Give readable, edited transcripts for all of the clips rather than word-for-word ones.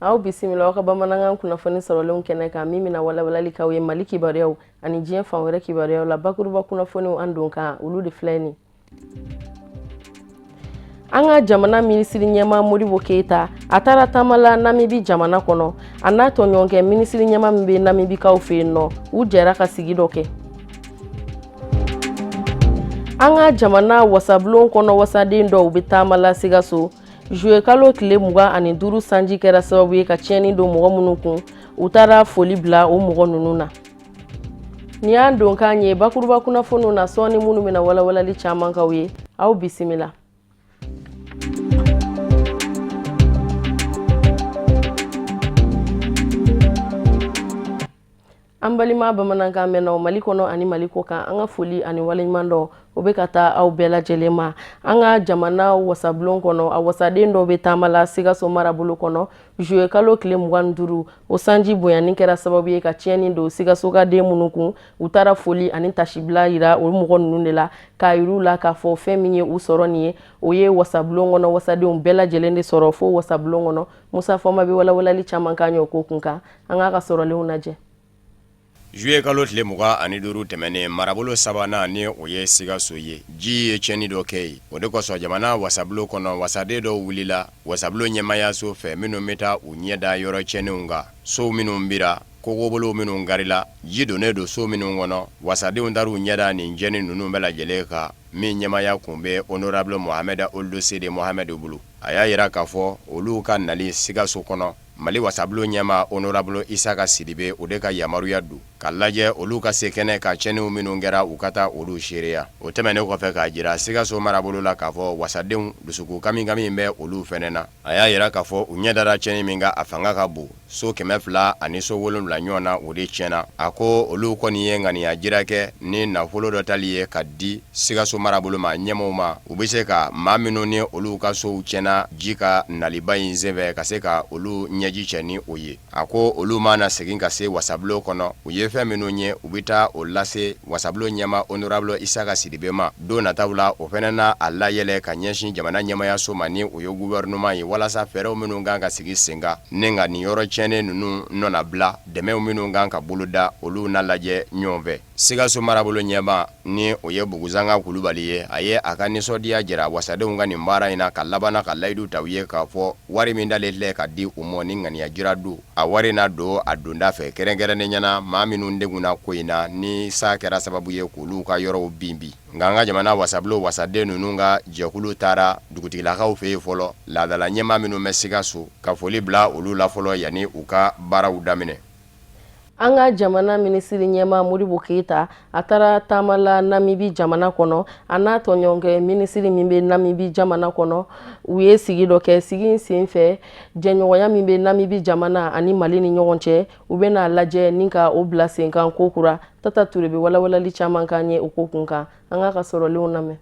Aw bisimila aw ka bamanankan kunnafoni sɔrɔlenw kɛnɛ kan, min bɛna walawalali k'aw ye Mali kibaruyaw ani diɲɛ fan wɛrɛ kibaruyaw la. Bakuruba kunnafoniw an don kan, olu de filɛ nin. An ka jamana minisiri ɲɛmaa Modibo Keyita, a taara taama la Namibi jamana kɔnɔ. A n'a tɔɲɔgɔnkɛ minisiri ɲɛmaa min bɛ Namibikaw fɛ yen nɔ, u jɛra ka sigi dɔ kɛ. An ka jamana wasabulon kɔnɔ, wasaden dɔw bɛ taama la Sikaso. Juillet kalo tile 25 sanji kɛra sababu ye ka tiɲɛni don mɔgɔ minnu kun, u taara foli bila o mɔgɔ ninnu na. Nin y'an donkan ye bakuruba kunnafoniw na sɔɔni, minnu bɛna walawalali caman k'aw ye. Aw bisimila. An balima bamanankan mɛnnaw Mali kɔnɔ ani Mali kɔ kan, an ka foli ani waleɲuman dɔn, o bɛ ka taa aw bɛɛ lajɛlen ma. An ka jamana wasabulon kɔnɔ, a wasaden dɔw bɛ taama la Sikaso marabolo kɔnɔ. Juillet kalo tile 25, o sanji bonyani kɛra sababu ye ka tiɲɛni don Sikaso ka den minnu kun, u taara foli ani tasibila yira o mɔgɔ ninnu de la, k'a yir'u la k'a fɔ fɛn min ye u sɔrɔ nin ye, o ye wasabulon kɔnɔ wasadenw bɛɛ lajɛlen de sɔrɔ fo wasabulon kɔnɔ. Musa Fɔma bɛ walawalali caman k'an ye o ko kun kan. An k'a ka sɔrɔlenw lajɛ. Juillet kalo tile 25 tɛmɛnen, marabolo sabanan ni o ye Sikaso ye, ji ye tiɲɛni dɔ kɛ yen. O de kosɔn jamana wasabulon kɔnɔ wasaden dɔw wulila wasabulon ɲɛmaayaso fɛ, minnu bɛ taa u ɲɛ da yɔrɔ tiɲɛnenw kan, sow minnu bira, kogobolow minnu karila, ji donnen don so minnu kɔnɔ. Wasadenw taara u ɲɛ da nin tiɲɛni ninnu bɛɛ lajɛlen kan, min ɲɛmaaya kun bɛ honorable Mohamed Ould Sidi Mohamed bolo. A y'a jira k'a fɔ olu ka nali Sikaso kɔnɔ, Mali wasabulon ɲɛmaa honorable Isaka Sidibe, o de ka yamaruya don ka lajɛ olu ka se kɛnɛ kan, tiɲɛniw minnu kɛra, u ka taa olu seereya. O tɛmɛnen kɔfɛ, k'a jira Sikaso marabolo la k'a fɔ wasadenw dusukun kamikami bɛ olu fɛnɛ na. A y'a jira k'a fɔ u ɲɛ dara tiɲɛni min kan, a fanga ka bon. So 207 ɲɔgɔn na, o de tiɲɛna. A ko olu kɔni ye ŋaniya jira kɛ ni nafolo dɔ tali ye ka di Sikaso marabolo ma ɲɛmaaw ma, u bɛ se ka maa minnu ni olu ka sow tiɲɛna ji ka naliba in senfɛ, ka se ka olu ɲɛji cɛ ni o ye. A ko olu mana segin ka se wasabulon kɔnɔ, u ye fɛn minnu ye, u bɛ taa o lase wasabulon ɲɛmaa honorable Isaka Sidibe ma don nataw la. O fana na a layɛlɛ ka ɲɛsin jamana ɲɛmaayaso ma, ni o ye gouvernement ye, walasa fɛɛrɛw minnu kan ka sigi sen kan ni ka nin yɔrɔ tiɲɛnen ninnu nɔnabila, dɛmɛw minnu kan ka boloda, olu na lajɛ ɲɔgɔn fɛ. Sikaso marabolo ɲɛmaa, ni o ye Buguzanga Kulubali ye, a ye a ka nisɔndiya jira wasadenw ka nin baara in na, ka labanna ka layidu ta u ye k'a fɔ wari min dalen filɛ ka di u ma ni ŋaniya jira don, a wari na don a donda fɛ, kɛrɛnkɛrɛnnenya na maa minnu degunna ko in na ni sa kɛra sababu ye k'olu ka yɔrɔw bin bi. Nka an ka jamana wasabulon wasaden ninnu ka jɛkulu taara dugutigilakaw fɛ yen fɔlɔ, laadala ɲɛmaa minnu bɛ Sikaso, ka foli bila olu la fɔlɔ yanni u ka baaraw daminɛ. An ka jamana minisiri ɲɛmaa Modibo Keyita, a taara taama la Namibi jamana kɔnɔ. A n'a tɔɲɔgɔnkɛ minisiri min bɛ Namibi jamana kɔnɔ, u ye sigi dɔ kɛ. Sigi in senfɛ, jɛɲɔgɔnya min bɛ Namibi jamana ani Mali ni ɲɔgɔn cɛ, u bɛna lajɛ ni ka o bila sen kan ko kura. Tata Ture bɛ walawalali caman k'an ye o ko kun kan. An k'a ka sɔrɔlenw lamɛn.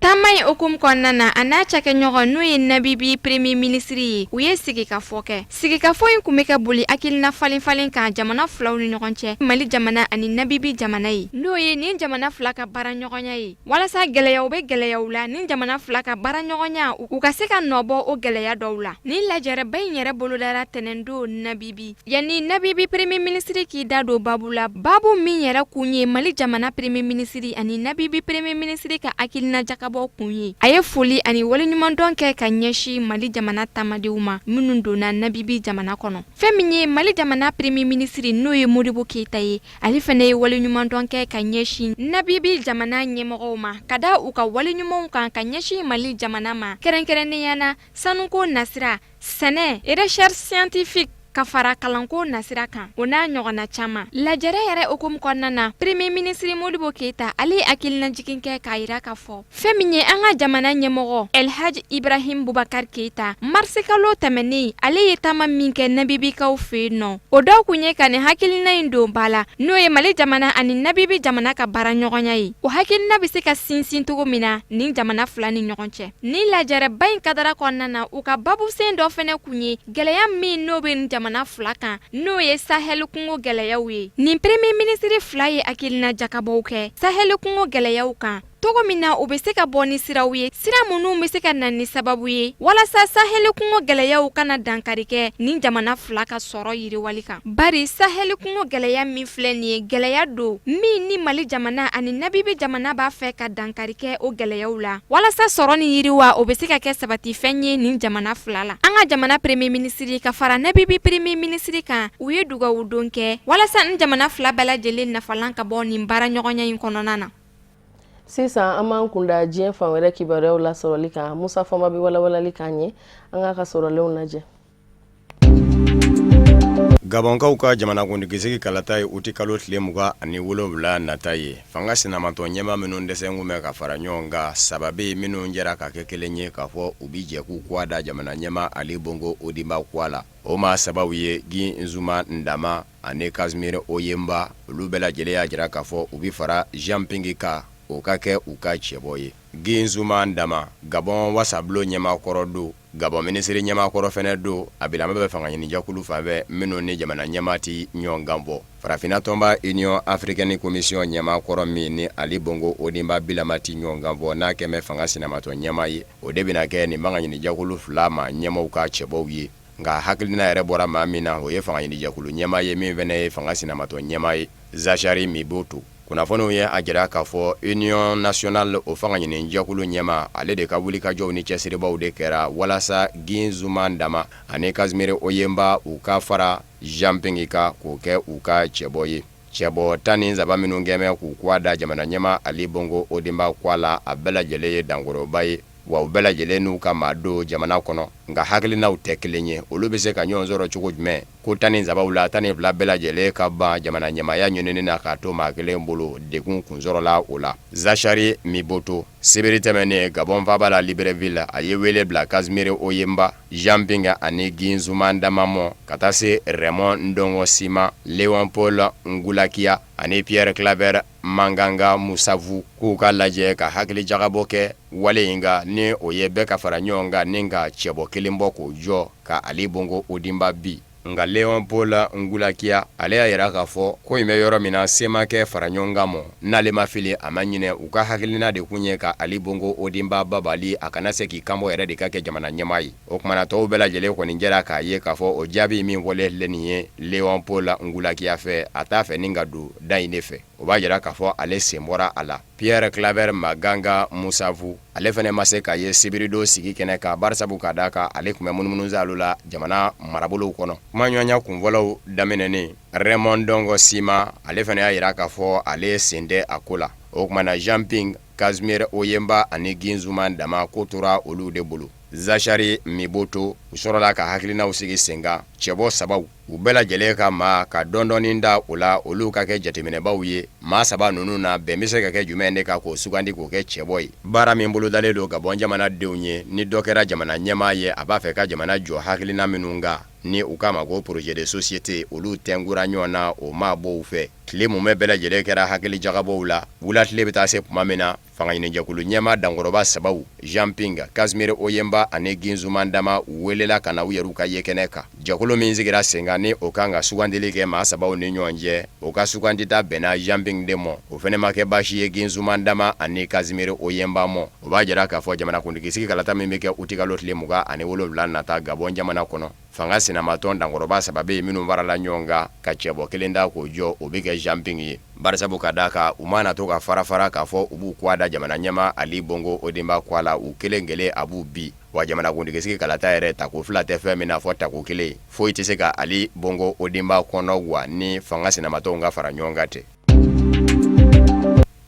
Taama in hukumu kɔnɔna na, a n'a cakɛɲɔgɔn, n'o ye Namibi premier minisiri ye, u ye sigikafɔ kɛ. Sigikafɔ in kun bɛ ka boli hakilina falen falen kan jamana filaw ni ɲɔgɔn cɛ, Mali jamana ani Namibi jamana ye, n'o ye nin jamana fila ka baaraɲɔgɔnya ye, walasa gɛlɛyaw bɛ gɛlɛyaw la, nin jamana fila ka baaraɲɔgɔnya, u ka se ka nɔbɔ o gɛlɛya dɔw la. Nin lajɛrɛba in yɛrɛ bolodara tɛnɛndon Namibi. Yanni Namibi premier minisiri k'i da don babu la, babu min yɛrɛ kun ye Mali jamana premier minisiri ani Namibi premier minisiri ka hakilina jakabɔ kun ye, a ye foli ani waleɲumandɔn kɛ ka ɲɛsin Mali jamana taamadenw ma minnu donna Namibi jamana kɔnɔ. Fɛn min ye Mali jamana premier minisiri, n'o ye Modibo Keyita ye, ale fana ye waleɲumandɔn kɛ ka ɲɛsin Namibi jamana ɲɛmɔgɔw ma, ka da u ka wale ɲumanw kan ka ɲɛsin Mali jamana ma, kɛrɛnkɛrɛnnenya na sanuko nasira, sɛnɛ, recherche scientifique, ka fara kalanko nasira kan, o n'a ɲɔgɔnna caman. Lajɛrɛ yɛrɛ hukumu kɔnɔna na, premier minisiri Modibo Keyita, ale ye hakilinajigin kɛ k'a yira k'a fɔ fɛn min ye an ka jamana ɲɛmɔgɔ Elhaji Ibrahim Bubakar Keyita, marisikalo tɛmɛnen, ale ye taama min kɛ Namibikaw fɛ yen nɔ, o dɔw kun ye ka nin hakilina in don ba la, n'o ye Mali jamana ani Namibi jamana ka baaraɲɔgɔnya ye, o hakilina bɛ se ka sinsin cogo min na nin jamana fila ni ɲɔgɔn cɛ. Nin lajɛrɛba in kadara kɔnɔna na, u ka babusen dɔ fɛnɛ kun ye gɛlɛya min n'o bɛ nin jamana fila kan, n'o ye Sahel kungo gɛlɛyaw ye. Nin premier minisiri fila ye hakilina jakabɔw kɛ Sahel kungo gɛlɛyaw kan. cogo min na u bɛ se ka bɔ ni siraw ye, sira minnu bɛ se ka na ni sababu ye walasa saheli kungo gɛlɛyaw kana dankari kɛ nin jamana fila ka sɔrɔ yiriwali kan. Bari saheli kungo gɛlɛya min filɛ nin ye, gɛlɛya don min ni Mali jamana ani Namibi jamana b'a fɛ ka dankari kɛ o gɛlɛyaw la walasa sɔrɔ ni yiriwa o bɛ se ka kɛ sabatifɛn ye nin jamana fila la. An ka jamana premier minisiri ka fara Namibi premier minisiri kan, u ye dugawu don kɛ walasa nin jamana fila bɛɛ lajɛlen nafalan ka bɔ nin baaraɲɔgɔnya in kɔnɔna na. Sisan an b'an kunda diɲɛ fan wɛrɛ kibaruyaw lasɔrɔli kan. Musa Fama bɛ walawalali k'an ye. An k'a ka sɔrɔlenw lajɛ. Gabɔnkaw ka jamanakuntigisigi kalata ye uti kalo tile 27 nata ye. Fanga sinamatɔn ɲɛmaa minnu dɛsɛlen bɛ ka fara ɲɔgɔn kan, saba bɛ yen minnu jɛra ka kɛ kelen ye k'a fɔ u bɛ jɛ k'u kwa da jamana ɲɛmaa Ali Bongo Ondimba kwa la. O maa sabaw ye Guy Nzuma Ndama ani Casimir Oyemba. Olu bɛɛ lajɛlen y'a jira k'a fɔ u bɛ fara Jean Ping kan, o ka kɛ u ka cɛbɔ ye. Guy Nzuma Ndama, Gabɔn wasabulon ɲɛmaa kɔrɔ don. Gabɔn minisiri ɲɛmaa kɔrɔ fɛnɛ don. A bilama bɛ fangaɲinijɛkulu fan fɛ minnu ni jamana ɲɛmaa tɛ ɲɔgɔn kan fɔ. Farafinna tɔnba Union africaine commission ɲɛmaa kɔrɔ min ni Ali Bongo Ondimba bilama tɛ ɲɔgɔn kan fɔ, n'a kɛmɛ fanga sinamatɔn ɲɛmaa ye, o de bɛna kɛ nin fangaɲinijɛkulu fila maa ɲɛmaaw ka cɛbɔw ye. Nka hakilina yɛrɛ bɔra maa min na, o ye fangaɲinijɛkulu ɲɛmaa ye min fɛnɛ ye fanga sinamatɔn ɲɛmaa ye, Zacharie Myboto. Kunnafoniw ye a jira k'a fɔ Union nationale o fangaɲinijɛkulu ɲɛmaa, ale de ka wulikajɔw ni cɛsiribaw de kɛra walasa Guy Nzuma Ndama ani Casimir Oyemba u ka fara Jean Ping kan k'o kɛ u ka cɛbɔ ye. Cɛbɔ 13 minnu kɛmɛ k'u kwa da jamana ɲɛmaa Ali Bongo Ondimba kwa la, a bɛɛ lajɛlen ye dankɔrɔba ye. Wa u bɛɛ lajɛlen n'u ka maa don jamana kɔnɔ, nka hakilinaw tɛ kelen ye. Olu bɛ se ka ɲɔgɔn sɔrɔ cogo jumɛn? Ko 13 la, 12 bɛɛ lajɛlen ka ban jamana ɲɛmaaya ɲinini na k'a to maa kelen bolo, degun kun sɔrɔla o la. Zacharie Myboto, sibiri tɛmɛnen Gabon faaba la Libreville, a ye wele bila Casimir Oyemba, Jean Ping ani Guy Nzuma Ndama mɔ, ka taa se Raymond Ndongo Sima, Léon Paul Ngoulakia ani Pierre Claver Maganga Moussavou, k'u ka lajɛ ka hakilijagabɔ kɛ wale in kan, ni o ye bɛɛ ka fara ɲɔgɔn kan ni ka cɛbɔ kelen bɔ k'o jɔ ka Ali Bongo Ondimba bin. Nka Léon Paul Ngoulakia, ale y'a jira k'a fɔ ko in bɛ yɔrɔ min na, se ma kɛ fara ɲɔgɔn kan mɔ. N'ale ma fili, a ma ɲinɛ, u ka hakilina de kun ye ka Ali Bongo Ondimba babali, a kana se k'i kanbɔ yɛrɛ de ka kɛ jamana ɲɛmaa ye. O tuma na tɔw bɛɛ lajɛlen kɔni jɛra k'a ye k'a fɔ o jaabi min fɔlen filɛ nin ye Léon Paul Ngoulakia fɛ, a t'a fɛ ni ka don da in de fɛ. O b'a jira k'a fɔ ale sen bɔra a la. Pierre Claver Maganga Moussavou, ale fana ma se ka ye sibiridon sigi kɛnɛ kan, barisabu ka d'a kan ale tun bɛ munumunusaalo la jamana marabolow kɔnɔ. Kumaɲɔgɔnya kunfɔlɔw daminɛnen, Raymond Ndongo Sima, ale fana y'a jira k'a fɔ ale sen tɛ a ko la. O tuma na Jean Ping, Casimir Oyemba ani Guy Nzuma Ndama, ko tora olu de bolo. Zacharie Myboto, u sɔrɔla ka hakilinaw sigi sen kan, cɛbɔ sabaw, u bɛɛ lajɛlen ka maa ka dɔndɔɔni da o la, olu ka kɛ jateminɛbaw ye. Maa saba ninnu na, bɛn bɛ se ka kɛ jumɛn de kan k'o sugandi k'o kɛ cɛbɔ ye? Baara min bolodalen don Gabɔn jamana denw ye, ni dɔ kɛra jamana ɲɛmaa ye, a b'a fɛ ka jamana jɔ hakilina minnu kan, ni u k'a ma ko projet de société, olu tɛnkura ɲɔgɔn na o maabɔw fɛ. Tile mumɛ bɛɛ lajɛlen kɛra hakilijagabɔw la. Wulatile bɛ taa se tuma min na, fangaɲinijɛkulu ɲɛmaa dankɔrɔba sabaw, Jean Ping, Casimir Oyemba ani Guy Nzuma Ndama, u welela ka na u yɛrɛw ka ye kɛnɛ kan. Jɛkulu min sigira sen kan ni o kan ka sugandili kɛ maa sabaw ni ɲɔgɔn cɛ, o ka sugandita bɛnna Jean Ping de mɔ. O fana ma kɛ baasi ye Guy Nzuma Ndama ani Casimir Oyemba mɔ. O b'a jira k'a fɔ jamanakuntigisigi kalata min bɛ kɛ utikalo tile 27 nata Gabɔn jamana kɔnɔ, Fanga sinamatɔn dankɔrɔba saba bɛ yen minnu farala ɲɔgɔn kan ka cɛbɔ kelen da k'o jɔ, o bɛ kɛ Jean Ping ye. Barisabu ka d'a kan u mana to ka fara fara k'a fɔ u b'u kwa da jamana ɲɛmaa Ali Bongo Ondimba kwa la, u kelen kelen a b'u bin. Wa jamanakuntigisigi kalata yɛrɛ tako fila tɛ fɛn min na fɔ tako kelen, foyi tɛ se ka Ali Bongo Ondimba kɔnɔgwan ni fanga sinamatɔnw ka fara ɲɔgɔn kan tɛ.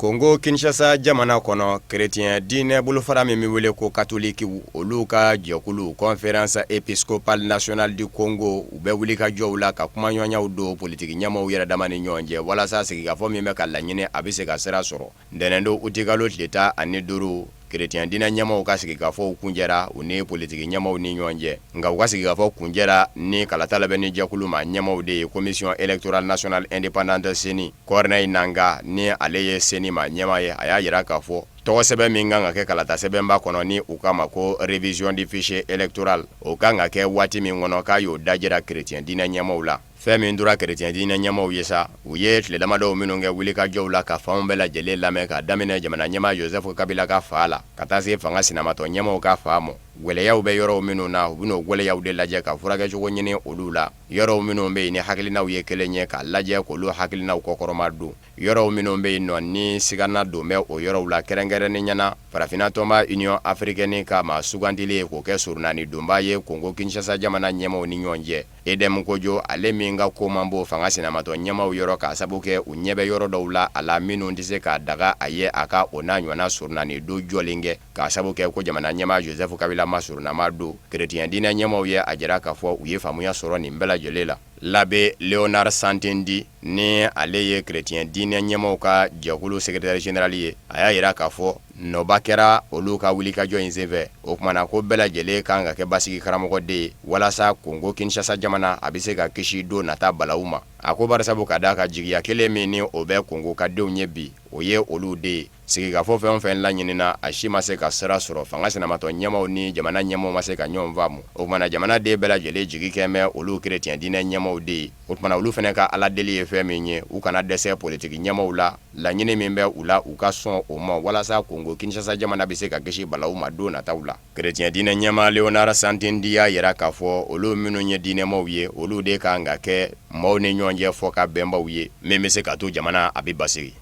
Kongo Kinshasa jamana kɔnɔ, kerecɛn diinɛ bolofara min bɛ wele ko katolikiw, olu ka jɛkulu Conférence épiscopale nationale du Congo, u bɛ wulikajɔw la ka kumaɲɔgɔnyaw don politiki ɲɛmaaw yɛrɛ dama ni ɲɔgɔn cɛ walasa sigikafɔ min bɛ ka laɲini, a bɛ se ka sira sɔrɔ. Ntɛnɛndon utikalo tile 15, kerecɛn diinɛ ɲɛmaaw ka sigikafɔw kuncɛra u ni politiki ɲɛmaaw ni ɲɔgɔn cɛ. Nka u ka sigikafɔ kuncɛra ni kalata labɛnni jɛkulu maa ɲɛmaaw de ye, Commission électorale nationale indépendante CENI. Corneille Nangaa, ni ale ye CENI maa ɲɛmaa ye, a y'a jira k'a fɔ tɔgɔsɛbɛn min kan ka kɛ kalata sɛbɛnba kɔnɔ ni u k'a ma ko révision du fichier électoral, o kan ka kɛ waati min kɔnɔ, k'a y'o dajira kerecɛn diinɛ ɲɛmaaw la. Fɛn min tora kerecɛn diinɛ ɲɛmaaw ye sa, u ye tile damadɔw minnu kɛ wulikajɔw la ka fanw bɛɛ lajɛlen lamɛn k'a daminɛ jamana ɲɛmaa Joseph Kabila ka fa la ka taa se fanga sinamatɔn ɲɛmaaw ka fa ma. Gɛlɛyaw bɛ yɔrɔw minnu na, u bɛn'o gɛlɛyaw de lajɛ ka furakɛcogo ɲini olu la. Yɔrɔw minnu bɛ yen ni hakilinaw ye kelen ye, k'a lajɛ k'olu hakilinaw kɔkɔrɔma don. Yɔrɔw minnu bɛ yen nɔ ni sigana don bɛ o yɔrɔw la, kɛrɛnkɛrɛnnenya na farafinna tɔnba Union africaine ka maa sugandilen k'o kɛ surunani donba ye Kongo Kinshasa jamana ɲɛmaaw ni ɲɔgɔn cɛ. Edem Kojo, ale min ka ko man bon fanga sinamatɔn ɲɛmaaw yɔrɔ k'a sabu kɛ u ɲɛ bɛ yɔrɔ dɔw la a la minnu tɛ se k'a daga a ye a ka o n'a ɲɔgɔnna surunani don jɔlen kɛ k'a sabu kɛ ko jamana ɲɛmaa Joseph Kabila ma surunama don. Kerecɛn diinɛ ɲɛmaaw ye a jira k'a fɔ u ye faamuya sɔrɔ nin bɛɛ lajɛlen la. L'abbé Léonard Santedi ni ale ye kerecɛn diinɛ ɲɛmaaw ka jɛkulu secrétaire général ye, a y'a jira k'a fɔ nɔba kɛra olu ka wulikajɔ in senfɛ. O tuma na ko bɛɛ lajɛlen kan ka kɛ basigi karamɔgɔ de ye walasa Kongo Kinshasa jamana a bɛ se ka kisi don nata balawu ma. A ko barisabu ka d'a kan jigiya kelen min ni o bɛ Kongo ka denw ye bi, o ye olu de ye. Sigikafɔ fɛn o fɛn laɲinina, a si ma se ka sira sɔrɔ. Fanga sinamatɔn ɲɛmaaw ni jamana ɲɛmaaw ma se ka ɲɔgɔn faamu. O tuma na jamanaden bɛɛ lajɛlen jigi kɛn bɛ olu kerecɛn diinɛ ɲɛmaaw de ye. O tuma na olu fana ka Ala deli ye fɛn min ye, u kana dɛsɛ politiki ɲɛmaaw la, laɲini min bɛ u la, u ka sɔn o ma walasa Kongo Kinshasa jamana bɛ se ka kisi balawu ma don nataw la. Kerecɛn diinɛ ɲɛmaa Léonard Santedi y'a jira k'a fɔ olu minnu ye diinɛmaaw ye, olu de ka kan ka kɛ maaw ni ɲɔgɔn cɛ fɔkabɛnbaw ye, min bɛ se ka to jamana a bɛ basigi.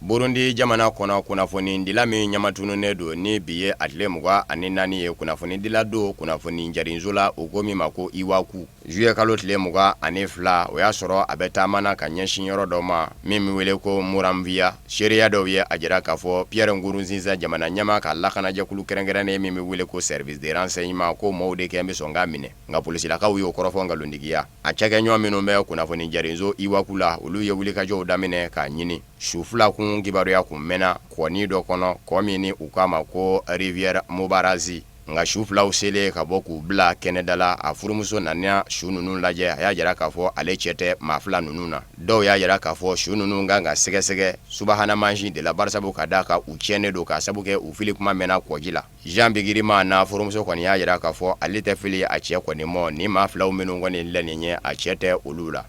Burundi jamana kɔnɔ, kunnafonidila min ɲamatununnen don ni bi ye a tile 24 ye, kunnafonidila don kunnafoni jarinso la, u ko min ma ko Iwacu. Juillet kalo tile 22, o y'a sɔrɔ a bɛ taama na ka ɲɛsin yɔrɔ dɔ ma min bɛ wele ko Muramvya. Seereya dɔw ye a jira k'a fɔ Pierre Nkurunziza jamana ɲɛmaa ka lakanajɛkulu kɛrɛnkɛrɛnnen min bɛ wele ko service de renseignement, ko maaw de kɛn bɛ sɔn k'a minɛ. Nka polisilakaw y'o kɔrɔfɔ nkalontigiya. A cakɛɲɔgɔn minnu bɛ kunnafoni jarinso Iwacu la, olu ye wulikajɔw daminɛ k'a ɲini. Su fila kun kibaruya kun mɛnna kɔnin dɔ kɔnɔ, kɔ min ni u k'a ma ko Rivière Mubarazi. Nka su filaw selen ka bɔ k'u bila kɛnɛda la, a furumuso nana su ninnu lajɛ. A y'a jira k'a fɔ ale cɛ tɛ maa fila ninnu na. Dɔw y'a jira k'a fɔ su ninnu kan ka sɛgɛsɛgɛ subahana mansin de la, barisabu ka d'a kan u tiɲɛnen don k'a sabu kɛ u fili kuma mɛnna kɔji la. Jean Bigirimana n'a furumuso kɔni y'a jira k'a fɔ ale tɛ fili a cɛ kɔni mɔ, ni maa filaw minnu kɔni lɛ nin ye, a cɛ tɛ olu la.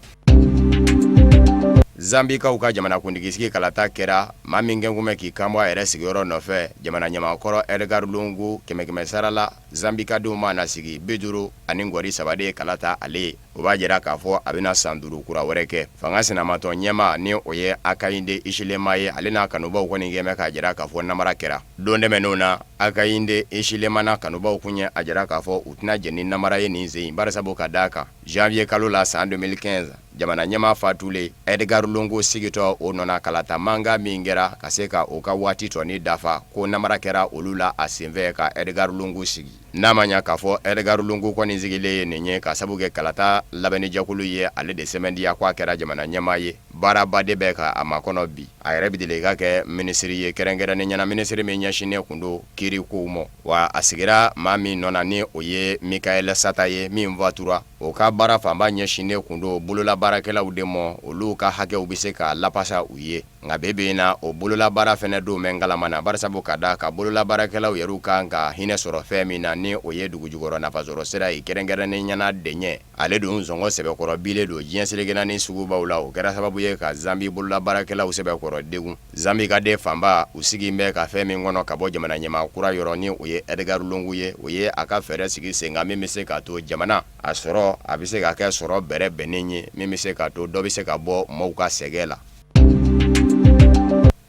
Zambikaw ka jamanakuntigisigi kalata kɛra, maa min kɛn kun bɛ k'i kanbɔ a yɛrɛ sigiyɔrɔ nɔfɛ, jamana ɲɛmaakɔrɔ Edgar Lungu, kɛmɛ kɛmɛ sara la, Zambikadenw mana sigi 53 de ye kala ta ale ye. O b'a jira k'a fɔ a bɛna san 5 kura wɛrɛ kɛ. Fanga sinamatɔn ɲɛmaa ni o ye Hakainde Hichilema ye, ale n'a kanubaw kɔni kɛn bɛ k'a jira k'a fɔ namara kɛra. Don tɛmɛnenw na, Hakainde Hichilema n'a kanubaw kun ye a jira k'a fɔ u tɛna jɛn ni namara ye nin sen in, barisabu ka d'a kan janvier kalo la san 2015, jamana ɲɛmaa fatulen Edgar Lungu sigitɔ o nɔ na, kalata mankan min kɛra ka se ka o ka waati tɔnin dafa, ko namara kɛra olu la a senfɛ ka Edgar Lungu sigi. N'a ma ɲa k'a fɔ Edgar Lungu kɔni sigilen ye nin ye ka sabu kɛ kalata labɛnnijɛkulu ye ale de sɛmɛntiya ko a kɛra jamana ɲɛmaa ye, baaraba de bɛ ka a makɔnɔ bi. A yɛrɛ bɛ deli ka kɛ minisiri ye, kɛrɛnkɛrɛnnenya na minisiri min ɲɛsinnen kun don kiiri kow ma. Wa a sigira maa min nɔ na ni o ye Michael Sata ye min fatura, o ka baara fanba ɲɛsinnen kun don bololabaarakɛlaw de ma, olu ka hakɛw bɛ se ka lapasa u ye. Nka bi bi in na, o bololabaara fɛnɛ don bɛ ngalama na, barisabu ka d'a kan bololabaarakɛlaw yɛrɛw kan ka hinɛ sɔrɔ fɛn min na ni o ye dugujukɔrɔ nafasɔrɔ sira ye, kɛrɛnkɛrɛnnenya na dɛɲɛ. Ale dun sɔngɔ sɛbɛkɔrɔ bilen don diɲɛ seleke naani sugubaw la. O kɛra sababu ye ka Zambi bololabaarakɛlaw sɛbɛkɔrɔ degun. Zambi ka den fanba, u sigi bɛ ka fɛn min kɔnɔ ka bɔ jamana ɲɛmaa kura yɔrɔ ni o ye Edgar Lungu ye, o ye a ka fɛɛrɛ sigi sen kan min bɛ se k'a to jamana a sɔrɔ a bɛ se ka kɛ sɔrɔ bɛrɛ bɛnnen ye, min bɛ se k'a to dɔ bɛ se ka bɔ maaw ka sɛgɛn la.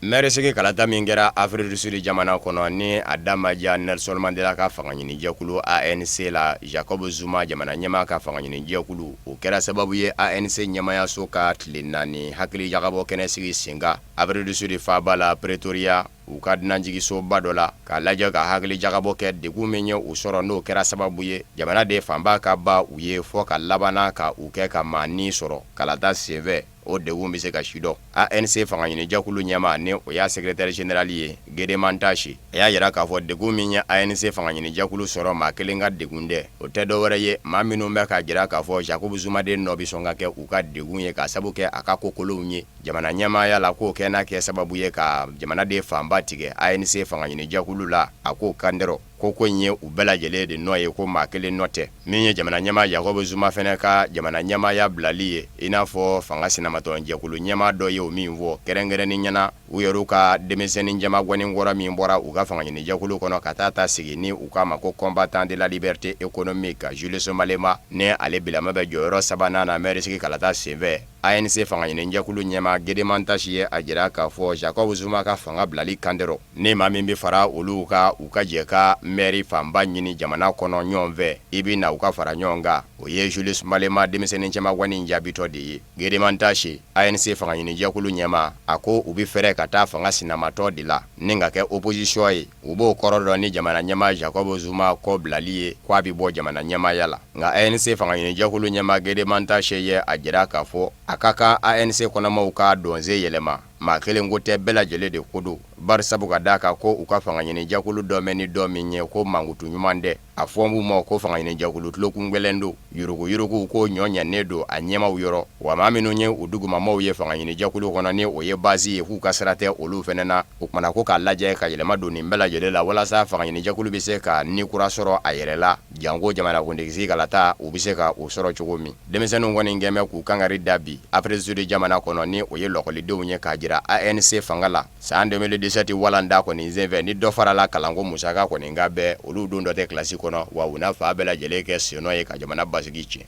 Mɛrisigi kalata min kɛra Afrique du Sud jamana kɔnɔ ni a da ma diya Nelson Mandela ka fangaɲinijɛkulu ANC la, Jacob Zuma jamana ɲɛmaa ka fangaɲinijɛkulu, o kɛra sababu ye ANC ɲɛmaayaso ka tile 4 hakilijagabɔ kɛnɛ sigi sen kan Afrique du Sud faaba la Pretoria, u ka dunanjiginsoba dɔ la, k'a lajɛ ka hakilijagabɔ kɛ degun min ye u sɔrɔ, n'o kɛra sababu ye jamanaden fanba ka ban u ye fɔ ka labanna ka u kɛ ka maa ni sɔrɔ kalata senfɛ. O degun bɛ se ka sidɔn. ANC fangaɲinijɛkulu ɲɛmaa ni o y'a secrétaire général ye Gwede Mantashe, a y'a jira k'a fɔ degun min ye ANC fangaɲinijɛkulu sɔrɔ, maa kelen ka degun tɛ. O tɛ dɔwɛrɛ ye, maa minnu bɛ k'a jira k'a fɔ Jacob Zuma de nɔ bɛ sɔn ka kɛ u ka degun ye k'a sabu kɛ a ka ko kolonw ye jamana ɲɛmaaya la, k'o kɛ n'a kɛ sababu ye ka jamanaden fanba tigɛ ANC fangaɲinijɛkulu la, a k'o kan dɔrɔn. Ko in ye u bɛɛ lajɛlen de nɔ ye, ko maa kelen nɔ tɛ. Min ye jamana ɲɛmaa Jacob Zuma fana ka jamana ɲɛmaaya bilali ye, i n'a fɔ fanga sinamatɔn jɛkulu ɲɛmaa dɔ ye o min fɔ kɛrɛnkɛrɛnnenya na, u yɛrɛ ka denmisɛnnin jamanin kɔrɔ min bɔra u ka fanga ɲinijɛkulu kɔnɔ ka taa ta sigi ni u k'a ma ko Combattants de la liberté économique Julius Malema, ni ale bilama bɛ jɔyɔrɔ sabanan na mɛrisigi kalata senfɛ. ANC fanga ɲinijɛkulu ɲɛmaa Gwede Mantashe ye a jira k'a fɔ Jacob Zuma ka fanga bilali kan dɔrɔn, ni maa min bɛ fara olu kan u ka jɛ ka mɛri fanba ɲini jamana kɔnɔ ɲɔgɔn fɛ, i bɛ na u ka fara ɲɔgɔn kan. O ye Julius Malema denmisɛnnin cɛmagwanin jaabitɔ de ye. Gwede Mantashe, ANC fanga ɲinijɛkulu ɲɛmaa, a ko u bɛ fɛrɛ ka taa fanga sinamatɔn de la ni ka kɛ opposition ye. U b'o kɔrɔ dɔn ni jamana ɲɛmaa Jacob Zuma kɔ bilali ye k'a bɛ bɔ jamana ɲɛmaaya la. Nka ANC fanga ɲinijɛkulu ɲɛmaa Gwede Mantashe ye a jira k'a fɔ a ka kan ANC kɔnɔmaw ka dɔnsen yɛlɛma. Maa kelen ko tɛ, bɛɛ lajɛlen de ko don, bari sabu ka d'a kan ko u ka fanga ɲinijɛkulu dɔ mɛn ni dɔ min ye ko mankutu ɲuman tɛ. A fɔ b'u ma ko fanga ɲinijɛkulu tulokun gɛlɛn don, yuruguyurugu ko ɲɔ ɲɛnen don a ɲɛmaaw yɔrɔ. Wa maa minnu ye u dugumamaaw ye fanga ɲinijɛkulu kɔnɔ, ni o ye base ye, k'u ka sira tɛ olu fana na. O kumana ko k'a lajɛ ka yɛlɛma don nin bɛɛ lajɛlen la walasa fanga ɲinijɛkulu bɛ se ka ni kura sɔrɔ a yɛrɛ la, janko jamanakuntigi kalata u bɛ se ka o sɔrɔ cogo min. Denmisɛnninw kɔni kɛn bɛ k'u kangari da bi Afrique du Sud jamana kɔnɔ, ni o ye lɔkɔlidenw ye, k'a jira ANC fanga la san 2017 walanda kɔni senfɛ, ni dɔ farala kalanko musaka kɔni kan bɛɛ, olu don dɔ tɛ kilasi kɔnɔ, wa u na fa bɛɛ lajɛlen kɛ sennɔ ye ka jamana basigi tiɲɛ.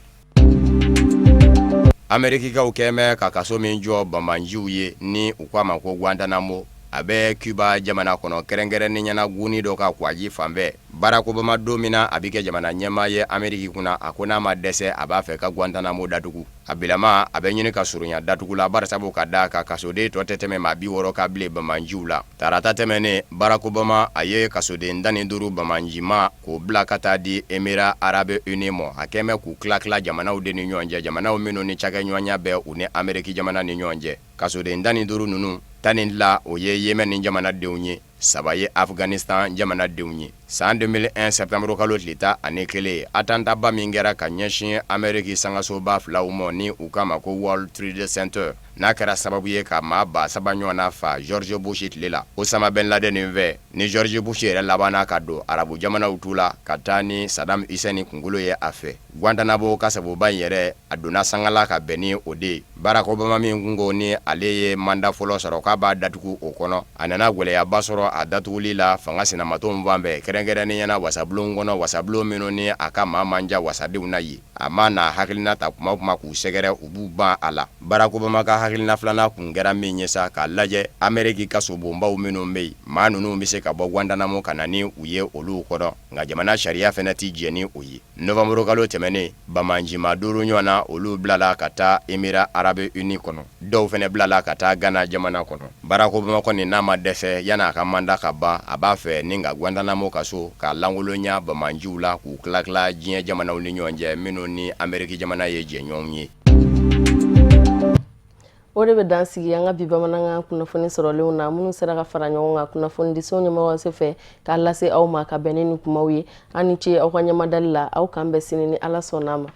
Amerikikaw kɛn bɛ ka kaso min jɔ banbaanciw ye ni u k'a ma ko Guantanamo, a bɛ Cuba jamana kɔnɔ, kɛrɛnkɛrɛnnenya na gunni dɔ kan kwaji fan fɛ. Barack Obama don min na a bɛ kɛ jamana ɲɛmaa ye Ameriki kunna, a ko n'a ma dɛsɛ a b'a fɛ ka Guantanamo datugu. A bilama a bɛ ɲini ka surunya datugu la, bari sabu ka d'a kan kasoden tɔ tɛ tɛmɛ maa 60 kan bilen banbaanciw la. Tarata tɛmɛnen, Barack Obama a ye kasoden 15 banbaancima k'o bila ka taa di Émirats arabes unis ma. A kɛn bɛ k'u tila tila jamanaw de ni ɲɔgɔn cɛ, jamanaw minnu ni cakɛɲɔgɔnya bɛ u ni Ameriki jamana ni ɲɔgɔn cɛ. Kasoden 15 ninnu, 12 o ye Yémen jamanadenw ye. Saba ye Afghanistan jamanadenw ye. San 2001 septembre kalo tile 11, attentat ba min kɛra ka ɲɛsin Ameriki sangasoba filaw ma ni u k'a ma ko World Trade Center, n'a kɛra sababu ye ka maa 3000 ɲɔgɔnna fa George Bush tile la, Osama Ben Laden nin fɛ, ni George Bush yɛrɛ labanna ka don arabu jamanaw tu la ka taa ni Saddam Hussein kunkolo ye a fɛ. Guantanamo kasoba in yɛrɛ, a donna sanga la ka bɛn ni o de ye. Barack Obama min kun ko ni ale ye mandat fɔlɔ sɔrɔ k'a b'a datugu o kɔnɔ, a nana gɛlɛyaba sɔrɔ a datuguli la fanga sinamatɔnw fan fɛ, kɛrɛnkɛrɛnnenya na wasabulon kɔnɔ, wasabulon minnu ni a ka maa man ca wasadenw na yen. A ma n'a hakilina ta kuma o kuma k'u sɛgɛrɛ, u b'u ban a la. Barack Obama ka hakilina filanan kun kɛra min ye sa, k'a lajɛ Ameriki kasobonbaw minnu bɛ yen, maa ninnu bɛ se ka bɔ Guantanamo ka na ni u ye olu kɔnɔ, nka jamana sariya fana tɛ jɛn ni o ye. Novembre kalo tɛmɛnen, banbaancima duuru ɲɔgɔn na, olu bilala ka taa Émirats arabes unis kɔnɔ. Dɔw fana bilala ka taa Ghana jamana kɔnɔ. Barack Obama kɔni n'a ma dɛsɛ, yanni a ka mandat ka ban, a b'a fɛ ni ka Guantanamo kaso k'a lankolonya banbaanciw la, k'u tila tila diɲɛ jamanaw ni ɲɔgɔn cɛ minnu ni Ameriki jamana ye jɛɲɔgɔnw ye. O de bɛ dan sigi an ka bi bamanankan kunnafoni sɔrɔlenw na, minnu sera ka fara ɲɔgɔn kan kunnafonidiso ɲɛmɔgɔso fɛ k'a lase aw ma ka bɛn ni nin kumaw ye. Aw ni ce aw ka ɲɛmadali la. Aw k'an bɛn sini ni Ala sɔnna a ma.